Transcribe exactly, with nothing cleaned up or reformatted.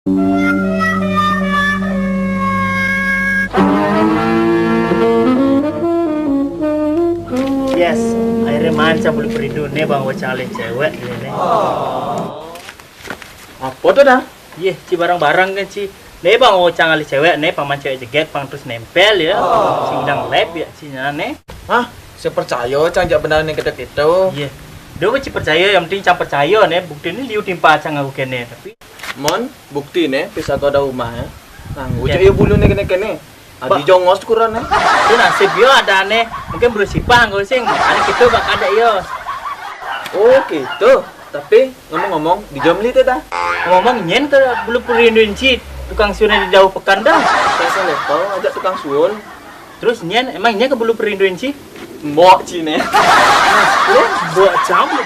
Yes, akhirnya mancang bulu perindu ne bang wacang alih cewek ne. Apa tuh dah? Yeh, ci barang-barang kan ci. Ne bang wacang alih cewek ne, pang mancang cewek jeget pang terus nempel ya. Sing dang lep ya ci ne. Hah? Saya percaya cang jak benar nih kita kita. Yeh. Dia ci percaya, yang penting cang percaya ne. Bukti ini liu timpa cang aku kene. Tapi Mon, bukti nih, pisah kau ada rumah ya. Nah, ucap ya bulu nih kene kene. Adi jongos kurang nih. Itu nasib yo ada ne. Mungkin bersipah kau sing. Ada kita bak ada yo. Oh gitu. Tapi ngomong-ngomong, di Jomli teh dah. Ngomong nyen ke bulu perinduin ci tukang siun di jauh pekan dah. Saya level aja tukang suun. Terus nyen emang nyen ke bulu perinduin ci? Mbok cine. Buat jam lu.